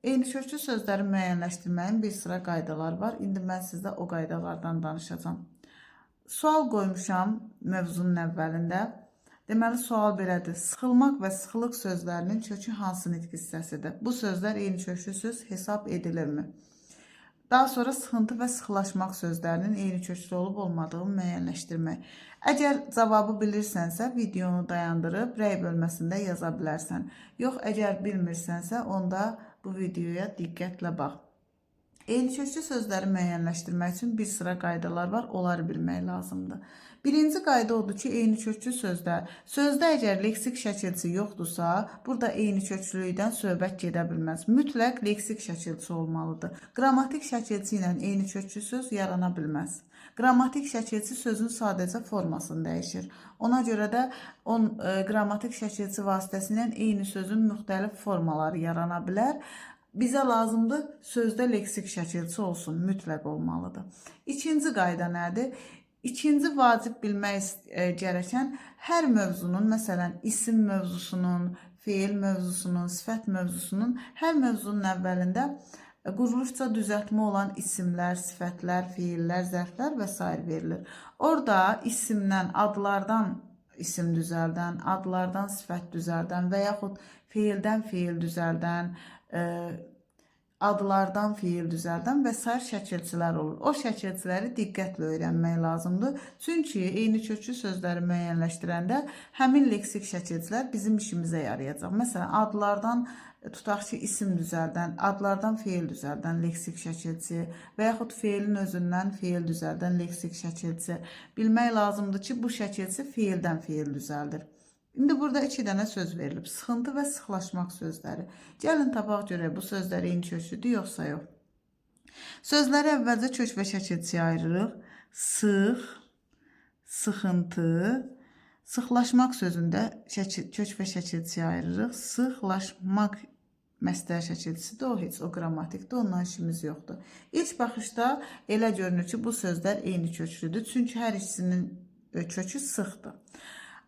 Eyni köklü sözləri müəyyənləşdirməyin bir sıra qaydaları var. İndi mən sizə o qaydalardan danışacağam. Sual qoymuşam mövzunun əvvəlində. Deməli, sual belədir. Sıxılmaq və sıxılıq sözlərinin kökü hansı nitq hissəsidir? Bu sözlər eyni köklü söz hesab edilirmi? Daha sonra sıxıntı və sıxılaşmaq sözlərinin eyni köklü olub olmadığını müəyyənləşdirmək. Əgər cavabı bilirsənsə, videonu dayandırıb rəy bölməsində yaza bilərsən. Yox, əgər bilmirsənsə, onda bu videoya diqqətlə bax. Eyni köklü sözləri müəyyənləşdirmək üçün bir sıra qaydalar var, onları bilmək lazımdır. Birinci qayda odur ki, eyni köklü sözdə əgər leksik şəkilçi yoxdursa, burada eyni köklülükdən söhbət gedə bilməz. Mütləq leksik şəkilçi olmalıdır. Qrammatik şəkilçi ilə eyni köklü söz yarana bilməz. Qrammatik şəkilçi sözün sadəcə formasını dəyişir. Ona görə də qrammatik şəkilçi vasitəsilə eyni sözün müxtəlif formaları yarana bilər. Bizə lazımdır sözdə leksik şəkilçi olsun, mütləq olmalıdır. İkinci qayda nədir? İkinci vacib bilmək gərəkən hər mövzunun, məsələn, isim mövzusunun, feil mövzusunun, sifət mövzusunun, hər mövzunun əvvəlində quruluşca düzəltmə olan isimlər, sifətlər, feillər, zərflər və s. verilir. Orada isimdən, adlardan isim düzəldən, adlardan sifət düzəldən və yaxud feildən feil düzəldən, adlardan feil düzəldən və sair şəkilçilər olur. O şəkilçiləri diqqətlə öyrənmək lazımdır. Çünki eyni köklü sözləri müəyyənləşdirəndə həmin leksik şəkilçilər bizim işimizə yarayacaq. Məsələn, adlardan tutaq ki, isim düzəldən, adlardan feil düzəldən leksik şəkilçi və yaxud feilin özündən feil düzəldən leksik şəkilçi. Bilmək lazımdır ki, bu şəkilçi feildən feil düzəldir. İndi burada iki dənə söz verilib. Sıxıntı və sıxlaşmaq sözləri. Gəlin tapaq görək bu sözlər eyni köklüdür yoxsa yox. Sözləri əvvəlcə kök və şəkilçiyə ayırırıq. Sıx, sıxıntı, sıxlaşmaq sözündə kök və şəkilçiyə ayırırıq. Sıxlaşmaq məstər şəkilçisidir, o heç o qrammatikdir, ondan işimiz yoxdur. İlk baxışda elə görünür ki, bu sözlər eyni köklüdür. Çünki hər ikisinin kökü sıxdır.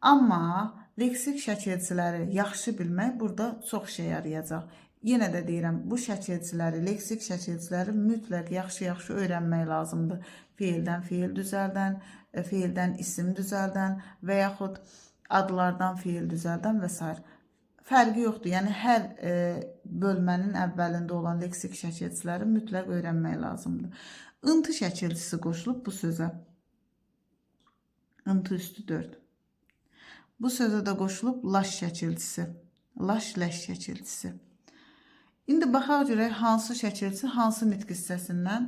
Amma leksik şəkilçiləri yaxşı bilmək burada çox şey yarayacaq. Yenə də deyirəm, bu şəkilçiləri, leksik şəkilçiləri mütləq yaxşı-yaxşı öyrənmək lazımdır. Feildən feil düzəldən, feildən isim düzəldən və yaxud adlardan feil düzəldən və s. Fərqi yoxdur. Yəni hər bölmənin əvvəlində olan leksik şəkilçiləri mütləq öyrənmək lazımdır. Intı şəkilçisi qoşulub bu sözə. Intı üstü 4. Bu sözə də qoşulub laş şəkilçisi. Laş, ləş şəkilçisi. İndi baxaq görək hansı şəkilçi hansı nitq hissəsindən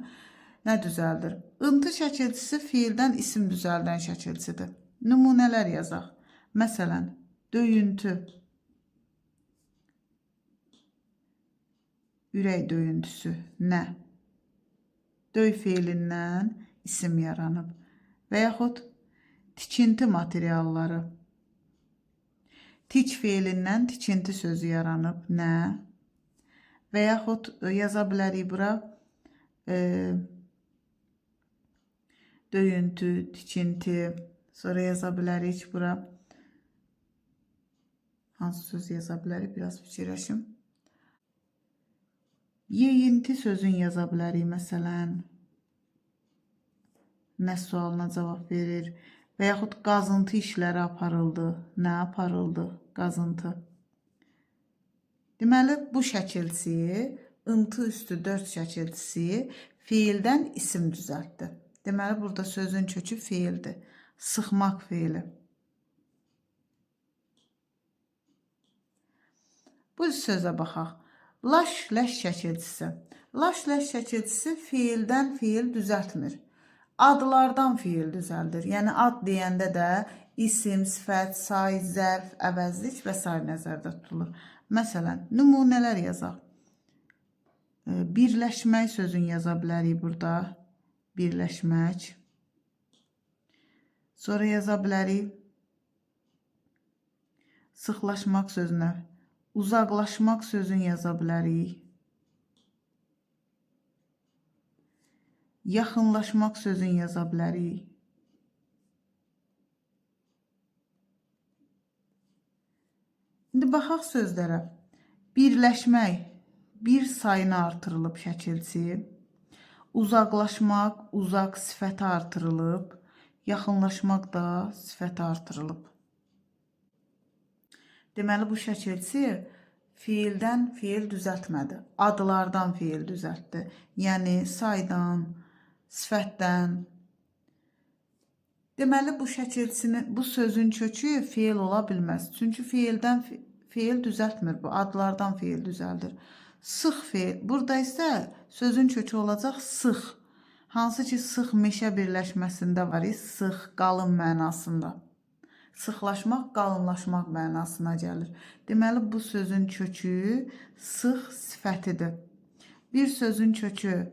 nə düzəldir. Intı şəkilçisi feildən isim düzəldən şəkilçidir. Nümunələr yazaq. Məsələn, döyüntü. Ürək döyüntüsü nə? Döy feilindən isim yaranıb. Və yaxud tikinti materialları. Tik feilindən tikinti sözü yaranıb. Nə? Və yaxud yaza bilərik bura döyüntü, tikinti. Sonra yaza bilərik bura. Hansı söz yaza bilərik? Biraz fikirləşim. Yeyinti sözünü yaza bilərik məsələn. Nə sualına cavab verir? Və yaxud qazıntı işləri aparıldı. Nə aparıldı? Qazıntı. Deməli, bu şəkilçi, ıntı üstü 4 şəkilçisi feildən isim düzəltdi. Deməli, burada sözün kökü feildir. Sıxmaq feili. Bu sözə baxaq. Laş, ləş şəkilçisi. Laş, ləş şəkilçisi feildən feil düzəltmir. Adlardan feil düzəldir. Yəni ad deyəndə də isim, sifət, say, zərf, əvəzlik və s. nəzərdə tutulur. Məsələn, nümunələr yazaq. Birləşmək sözünü yaza bilərik burada. Birləşmək. Sonra yaza bilərik sıxlaşmaq sözünə. Uzaqlaşmaq sözünü yaza bilərik. Yaxınlaşmaq sözünü yaza bilərik. İndi baxaq sözlərə. Birləşmək. Bir sayına artırılıb şəkilçi. Uzaqlaşmaq, uzaq sifəti artırılıb. Yaxınlaşmaq da sifəti artırılıb. Deməli, bu şəkilçi feildən feil düzəltmədi. Adlardan feil düzəltdi. Yəni saydan, sifətdən. Deməli, bu şəkilçinin, bu sözün kökü feil ola bilməz. Çünki feildən feil düzəltmir bu. Adlardan feil düzəldir. Sıx feil. Burada isə sözün kökü olacaq sıx. Hansı ki, sıx meşə birləşməsində var. Sıx, qalın mənasında. Sıxlaşmaq, qalınlaşmaq mənasına gəlir. Deməli, bu sözün kökü sıx sifətidir. Bir sözün kökü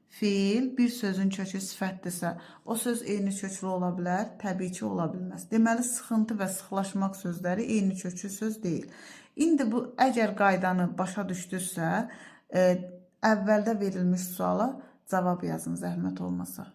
feil, bir sözün kökü sifətdirsə, o söz eyni köklü ola bilər? Təbii ki, ola bilməz. Deməli, sıxıntı və sıxlaşmaq sözləri eyni köklü söz deyil. İndi bu, əgər qaydanı başa düşdünüzsə, əvvəldə verilmiş suala cavab yazın, zəhmət olmasa.